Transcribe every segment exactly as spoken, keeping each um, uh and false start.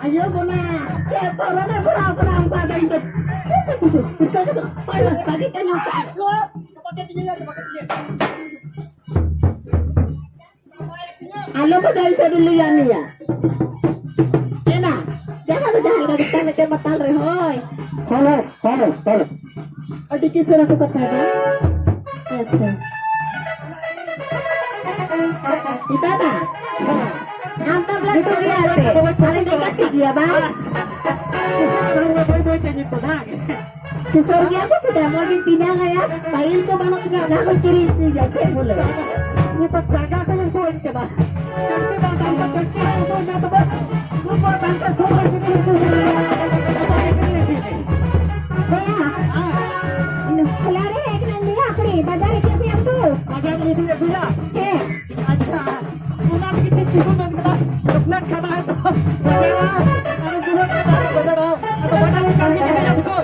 ᱟᱭᱳ ᱵᱚᱞᱟ, ᱪᱮᱫ ᱯᱟᱣᱨᱟ ᱨᱮ ᱵᱷᱚᱨᱟᱣ ᱠᱟᱱᱟ ᱚᱱᱠᱟ ᱫᱚ ᱤᱧ ᱫᱚ᱾ ᱪᱷᱩ, ᱪᱷᱩ, ᱪᱷᱩ, ᱪᱷᱩ, ᱯᱷᱤᱨᱠᱟᱹ ᱜᱮ ᱪᱚ᱾ ᱦᱳᱭ, ᱦᱳᱭ, ᱵᱷᱟᱜᱮ ᱛᱮ ᱧᱩ ᱠᱟᱜ᱾ ᱟᱞᱚ ᱵᱟᱡᱟᱣ ᱥᱮᱫ ᱞᱟᱹᱭᱟ ᱢᱮᱭᱟ᱾ ᱮᱱᱟ, ᱡᱟᱦᱟᱸ ᱫᱚ ᱡᱟᱦᱟᱸ ᱞᱮᱠᱟ ᱜᱮ ᱢᱤᱫᱴᱮᱱ ᱢᱟᱛᱟᱞ ᱨᱮ, ᱦᱳᱭ᱾ ᱦᱳᱭ, ᱦᱳᱭ, ᱦᱳᱭ᱾ ᱟᱹᱰᱤ ᱠᱤᱥᱟᱹᱬ ᱠᱚ ᱠᱟᱛᱷᱟ ᱫᱚ᱾ ᱦᱮᱸ ᱥᱮ᱾ ᱫᱟᱫᱟ, ᱟᱢ ᱫᱚᱢ ᱞᱟᱹᱴᱩ ᱜᱮᱭᱟ ᱥᱮ? ᱟᱞᱮ ᱫᱚ ᱠᱟᱹᱴᱤᱡ ᱜᱮᱭᱟ ᱵᱟᱝ? ᱠᱤᱥᱟᱹᱬ ᱜᱮᱭᱟ ᱠᱚ ᱪᱮᱫᱟᱜ? ᱢᱚᱡᱽ ᱤᱧ ᱛᱮᱧᱟᱝ ᱟᱭᱟ᱾ ᱯᱟᱹᱦᱤᱞ ᱠᱚ ᱵᱟᱹᱱᱩᱜ ᱛᱤᱧᱟ, ᱚᱱᱟ ᱠᱚ ᱠᱤᱨᱤᱧ ᱦᱚᱪᱚᱭᱟ, ᱪᱮᱫ ᱵᱚᱞᱮ? ᱱᱤᱛᱚᱜ ᱡᱟᱭᱜᱟ ᱠᱚ ᱧᱮᱞ ᱠᱚ ᱦᱮᱡ ᱠᱟᱱᱟ᱾ ᱪᱟᱹᱴᱠᱤ ᱵᱟᱝ ᱛᱟᱦᱮᱱ ᱠᱷᱟᱱ ᱪᱟᱹᱴᱠᱤ ᱵᱟᱝ ᱛᱟᱦᱮᱱ ᱠᱷᱟᱱ ᱛᱚᱵᱮ ᱥᱩᱨ ᱵᱟᱝ ᱛᱟᱦᱮᱱ ᱠᱷᱟᱱ ᱥᱩᱨ ᱦᱚᱲ ᱜᱮ ᱠᱤᱨᱤᱧ ᱦᱚᱪᱚ ᱦᱩᱭᱩᱜᱼᱟ᱾ ᱚᱠᱚᱭ ᱜᱮ ᱠᱤᱨᱤᱧ ᱦᱚᱪᱚ ᱦᱩᱭᱩᱜᱼᱟ᱾ ᱵᱚᱭᱦᱟ, ᱦᱚᱞᱟ ᱨᱮ ᱦᱮᱡ ᱠᱟᱱᱟ ᱞᱟᱹᱭᱟ ᱟᱯᱲᱮ, ᱵᱟᱡᱟᱨ ᱤᱫᱤ ᱟᱹᱜᱩᱭᱟᱢ ᱛᱚ? ᱵᱟᱡᱟᱨ ᱤᱫᱤ ᱟᱹᱜᱩᱭᱟ? ᱦᱮᱸ᱾ ᱟᱪᱪᱷᱟ, ᱚᱱᱟ ᱨᱮᱜᱮ ᱴᱷᱤᱠ ᱴᱷᱤᱠ ᱢᱮᱱ ᱠᱟᱫᱟ, ᱪᱚᱠᱞᱮᱴ ᱠᱷᱟᱱᱟ ᱦᱚᱭᱛᱳ ᱵᱟᱡᱟᱨᱟ, ᱟᱨ ᱫᱩᱞᱟᱹᱲ ᱠᱷᱟᱱᱟ ᱦᱚᱭᱛᱳ ᱵᱟᱡᱟᱨᱟ, ᱟᱫᱚ ᱵᱟᱡᱟᱨ ᱞᱮᱠᱷᱟᱱ ᱜᱮ ᱴᱷᱤᱠ ᱜᱮᱭᱟ ᱛᱚ᱾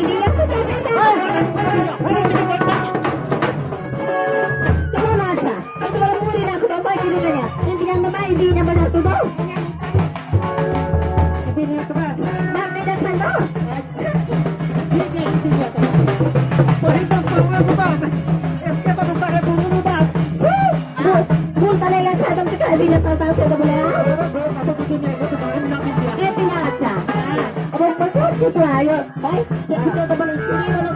ᱤᱫᱤᱭᱟᱢ ᱥᱮ ᱪᱮᱫ ᱯᱮ ᱪᱟᱞᱟᱜᱼᱟ? ᱦᱳᱭ, ᱦᱳᱭ, ᱦᱳᱭ, ᱦᱳᱭ, ᱦᱳᱭ, ᱦᱳᱭ᱾ ᱪᱚᱞᱚ ᱱᱟ, ᱟᱪᱪᱷᱟ, ᱤᱧ ᱫᱚ ᱵᱟᱞᱮ ᱢᱩᱲᱤ ᱱᱟ ᱠᱚᱫᱚ ᱵᱟᱭ ᱤᱫᱤ ᱠᱟᱭᱟ, ᱤᱧ ᱛᱮᱜᱮ ᱵᱟᱭ ᱤᱫᱤᱭᱤᱧᱟ ᱵᱟᱡᱟᱨ ᱠᱚᱫᱚ᱾ ᱤᱫᱤ ᱢᱮᱭᱟ ᱛᱚᱵᱮ᱾ ᱵᱟᱢ ᱤᱫᱤ ᱠᱷᱟᱱ ᱫᱚ? ᱟᱪᱪᱷᱟ, ᱴᱷᱤᱠ ᱜᱮᱭᱟ, ᱤᱫᱤ ᱢᱮᱭᱟ ᱛᱚᱵᱮ᱾ ᱯᱟᱹᱦᱤᱞ ᱫᱚ ᱯᱟᱹᱣᱨᱟᱹ ᱫᱚ ᱵᱟᱝ, ᱮᱥᱠᱮ ᱵᱟᱫ ᱚᱠᱟᱨᱮ ᱵᱩᱨᱩ ᱫᱚ ᱵᱟᱝ᱾ ᱵᱷᱩᱞ ᱛᱟᱞᱮ ᱞᱮᱱᱠᱷᱟᱱ ᱫᱚᱢ ᱪᱤᱠᱟᱹ ᱤᱫᱤᱧᱟ ᱥᱟᱶᱛᱟ ᱥᱮᱫ ᱫᱚ ᱵᱚᱞᱮ? ᱦᱮᱸ, ᱛᱤᱱᱟᱹᱜ ᱟᱪᱪᱷᱟ᱾ ᱟᱵᱚ ᱯᱟᱹᱴᱷᱩᱣᱟᱹ ᱥᱤᱠᱷᱱᱟᱹ ᱟᱭᱳ, ᱵᱷᱟᱭ, ᱪᱮᱫ ᱪᱤᱠᱟᱹ ᱫᱚ ᱵᱟᱹᱱᱩᱜ, ᱪᱷᱩᱲᱤ ᱵᱟᱹᱱᱩᱜ,